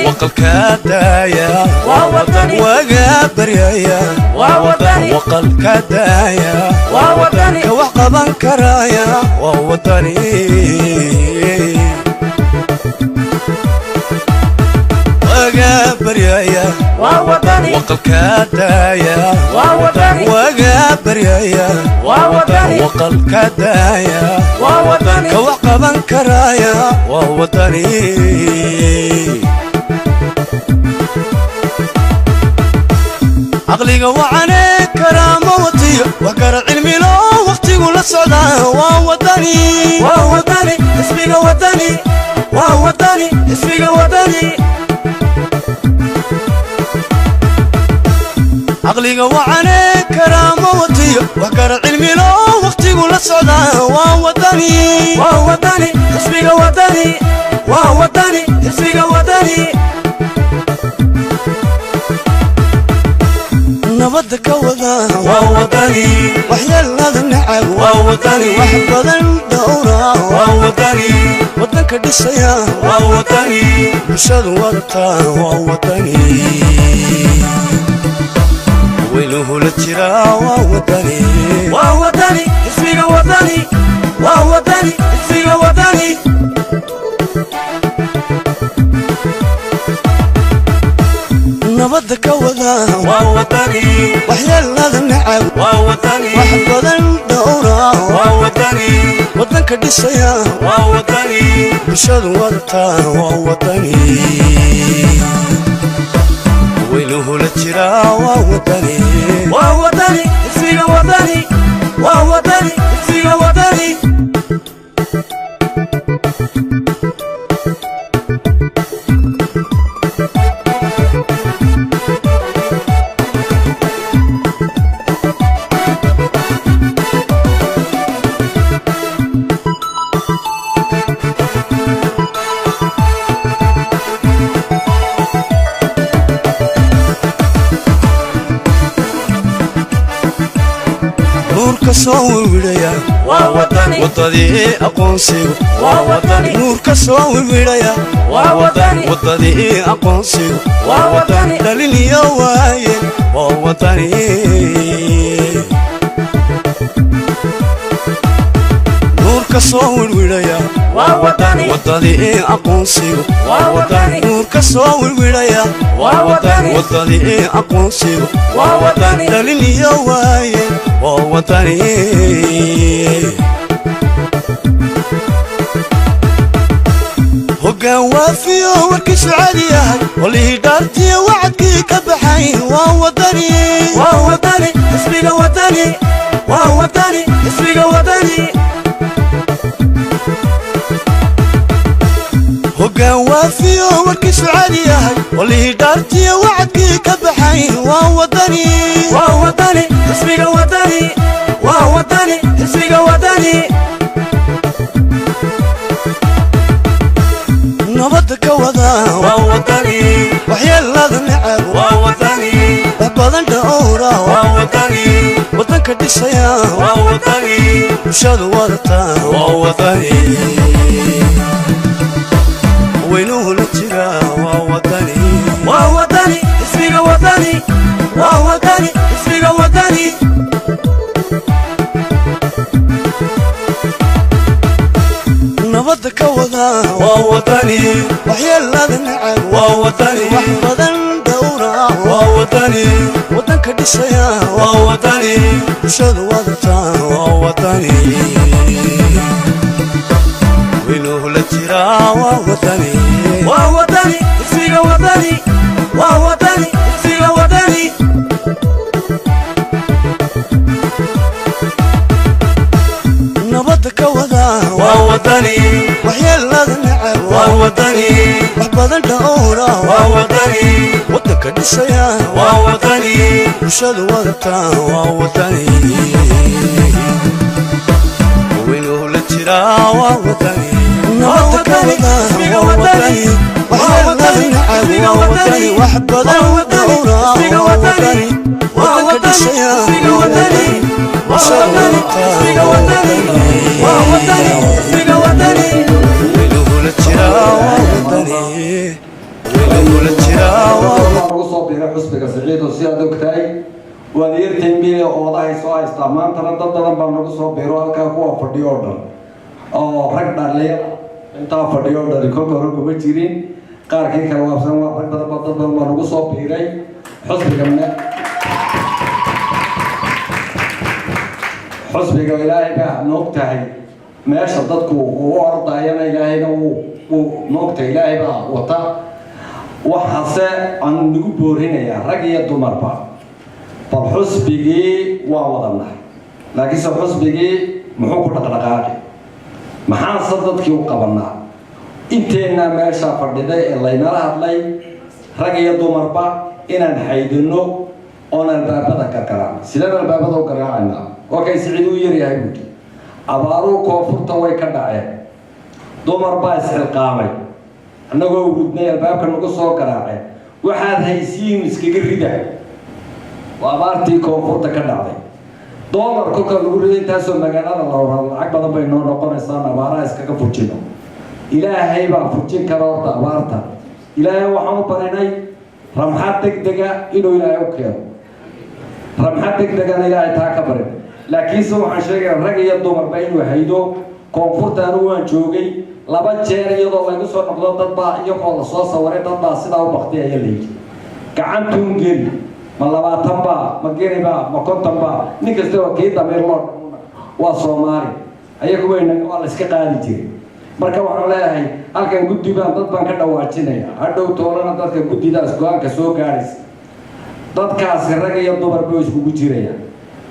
وقلك دايا وقابريا وقلك دايا وقبا كرايا ووطني وقابريا وقلك دايا وقابريا وقلك دايا وقبا كرايا ووطني عقلي وعني كرامة وطية وكر علمي لو وقتي ولا صعدا ووطني ووطني اسمي وطني ووطني اسمي وطني عقلي وعني كرامة وطية وكر علمي لو وقتي ولا صعدا ووطني ووطني اسمي وطني ووطني اسمي وطني نبض كوضا ووطني وحيا النعب ووطني وحبض الدورة ووطني ودنك دسيا ووطني بشد ورطا ووطني ويله للترا ووطني ووطني اسمي وطني ووطني اسمي وطني نبض كوضا ووطني وحيا النعب ووطني وحبض الدورة ووطني ودنك دسيا ووطني بشد ورطا ووطني ويله للترا ووطني ووطني اسمي وطني ووطني اسمي وطني ويريا ووطني وطني أقونسي ووطني نور كسو ويريا ووطني وطني أقونسي ووطني دليل يا وايل ووطني نور كسو ويريا ووطني وطني أقونسي ووطني نور كسو ويريا ووطني وطني أقونسي ووطني دليل يا وايل ووطني هقا وافي وركس عالية واللي دارتي وعدكي كبحي ووطني ووطني اسمي وطني ووطني اسمي وطني هقا وافي وركس عالية واللي دارتي وعدكي كبحي ووطني ووطني اسمي وطني ووطني اسمي وطني نبض كوضا ووطني وحيا النعب ووطني بابا دورة ووطني وطنك دسيا ووطني بشد ورطا ووطني وينه الترا ووطني ووطني اسمي وطني ووطني اسمي وطني نبض كوضا ووطني وحيا النعب ووطني وحبض الدورة ووطني وطنك دسيا ووطني بشد ورطا ووطني وينه الترا ووطني ووطني اسمي وطني ووطني اسمي وطني نبض كوضا ووطني وحيا النعب ووطني وحبض الدورة ووطني Wadanka dhisaya waa Wadani, bulshadu wadataa waa Wadani, weynuhu la jiraa waa Wadani, nabadda ka wada waa Wadani, waxyeelada nacab waa Wadani, wax badan dhowra waa Wadani, wadanka dhisaya waa Wadani, bulshadu wadataa waa Wadani, weynuhu la jiraa waa Wadani, weynuhu la jiraa waa Ugu soo biiray xusbiga Siciid oo sidaad ogtahay waad yartayn oodahay soo haystaa. Maantana dad badan baa nagu soo biiro halkaa, kuwa fadhiyo oo dhan oo rag dhaliya intaa fadhiyo oo dhan kolka hore kuma jirin, qaarkii kale waabsan. Waa rag badan baa, dad badan baa nagu soo biiray xusbiga. Xusbiga Ilaahay baa moogtahay meesha dadku uu u ordayana, Ilaahayna uu moogtahay, Ilaahay baa wata. Waxaase aan nagu boorinayaa rag iyo dumarba, bal xusbigii waa wadannahay, laakiinse xusbigii muxuu ku dhaqdhaqaaqi? Maxaanse dadkii u qabanaa? Inteennaa meeshaa fadhiday ee laynala hadlay, rag iyo dumarba, inaan xaydino oon albaabada gargaraacno. Sideen albaabada u garaacaynaa? Okay, Siciid uu yaryahay buudi. Abaaruhu koonfurta way ka dhaceen, dumar baa isxilqaamay, annagoo wudnay albaabka nagu soo garaaceen: "Waxaad haysiin iskaga rida." Waa abaartii koonfurta ka dhacday. Doolar kolka lagu rido intaasoo magaalada la oran, lacag badan bay noo noqonaysaan. Abaaraha iskaga fujino, Ilaahay baa fujin kara horta abaarta. Ilaahay waxaan u barinay ramxad deg dega inuu Ilaahay u keeno, ramxad deg degana Ilaahay taa ka barin. Laakiinse waxaan sheegaya rag iyo dumarba inuu haydo. Koonfurta anigu waan joogay laba jeer, iyadoo lagu soo noqdo dad baa iyagoo lasoo sawiray, dad baa sidaa u baktay ayaa layidhi. Gacantuun geli, ma 20 baa, ma geni baa, ma 50 baa, nin kasta waa kii damiir loo waa Soomaali, ayagu wayna waa la iska qaadi jiray. Marka waxaan leeyahay halkan guddi baan dad baan ka dhawaajinaya, hadhow toolana dadka guddidaas go-aanka soo gaadhaysa. Dadkaasi rag iyo dumar bay iskugu jirayaan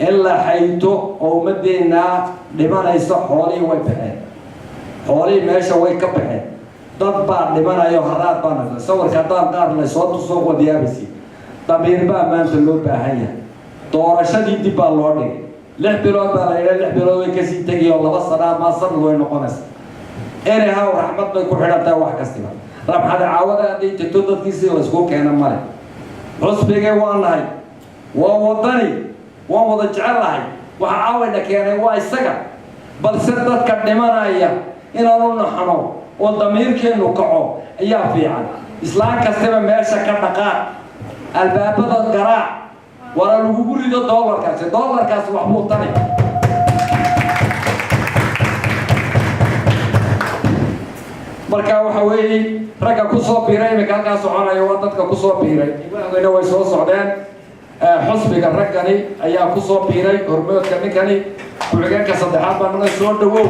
in la xayto oo ummadeennaa dhimanaysa. Xoolihii way baxeen, xoolihii meesha way ka baxeen, dad baa dhimanayo, haraad baa naqday. Sawirka haddaan qaar laysoo tuso waad yaabaysi. Damiir baa maanta loo baahan yahay. Doorashadii dib baa loo dhigay, 6 bilood baa la yidha, 6 bilood way kasii tegiyo, 2 sana ama sanad way noqonaysa. Anyhow, raxmad bay ku xidhan tahay wax kastiba. Ramxada caawada hadday tegto, dadkiisii laysku keena male. Xusbigay waa nahay, waa Wadani, waan wada jecel nahay. Waxa caawayna keenay waa isaga, balse dadka dhimanaya inaanu naxno oo damiirkeennu kaco ayaa fiican. Islaan kastaba meesha ka dhaqaaq, albaabada garaac, waana lagugu rido doolarkaasi. Doolarkaasi waxbuu tari. Marka waxa weeye ragga kusoo biiray iminka halkaa soconaya waa dadka kusoo biiray, imaamkayna way soo socdeen. Xusbiga raggani ayaa kusoo biiray, hormoodka ninkani ku-xigeenka saddexaad baa nala soo dhawow.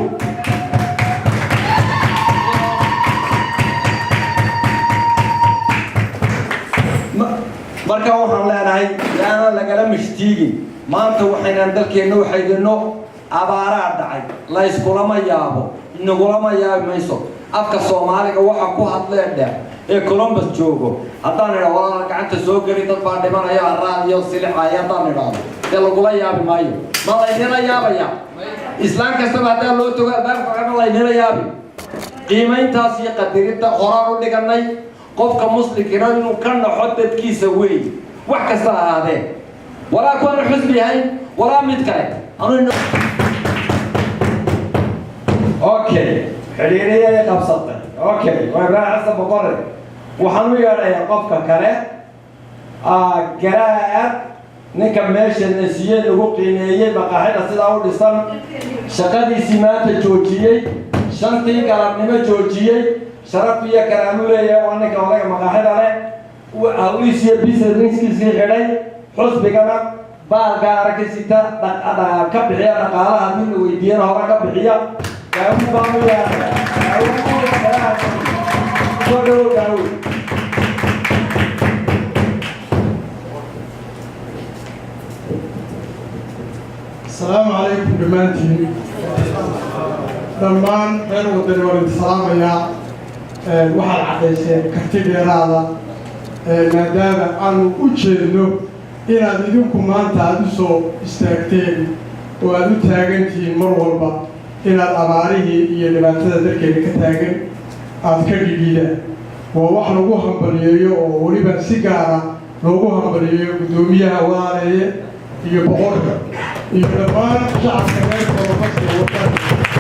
Marka waxaan leenahay yaana lagala mishtiigin. Maanta waxaynaan dalkeenna waxaydino abaaraa dhacay, la yskulama yaabo, nagulama yaabi mayso. Afka Soomaaliga waxa ku hadleen dheer ee Columbus joogo haddaan idha walaala gacanta soo geli, dad baa dhimanaya haraad iyo silixaya, haddaan idhaahdo dee lagula yaabi maayo. Ma laynila yaabaya? Islaan kastaba haddaan loo togo albaabka, ma laynila yaabi? Qiimayntaas iyo qadirinta horaan u dhiganay. Qofka muslimkina inuu ka naxo dadkiisa weey, wax kasta ahaadee, walaa kuwaanu xusbi yahay walaa mid kale anu. Okay, xidhiiriyay qabsatay. Okay, waa Ibraahim Xasan Boqore. Waxaan u yeedhayaa qofka kale, Garaad, ninka meesha nasiye lagu qiimeeyey, maqaaxida sidaa u dhisan, shaqadiisii maanta joojiyey, 5tii galabnimo joojiyey. Sharaf iyo karaamu leeyahay. Waa ninka odaga maqaaxida leh, hawliis iyo businesskiisii xidhay, xusbigana baal gaara ka sita, ka bixiya dhaqaalaha haddii la weydiiyana hore ka bixiya. Daawud baan u yeedhaya. Daawud, soo dhawow Daawud. Asalaamu calaykum dhammaantiin. Dhammaan reer Wadani waan idin salaamayaa. Waxaad caddayseen karti dheeraada. Maadaama aanu u jeedno inaad idinku maanta aada u soo istaagteen oo aada u taagantihiin mar walba inaad abaarihii iyo dhibaatada dalkeena ka taagan aada ka dhidhiidaan, waa wax lagu hambaliyeeyo oo weliba si gaara loogu hambaliyeeyo guddoomiyaha Walaaleeye iyo boqorka iyo dhammaan shacabka reer Columbus ee Wadani.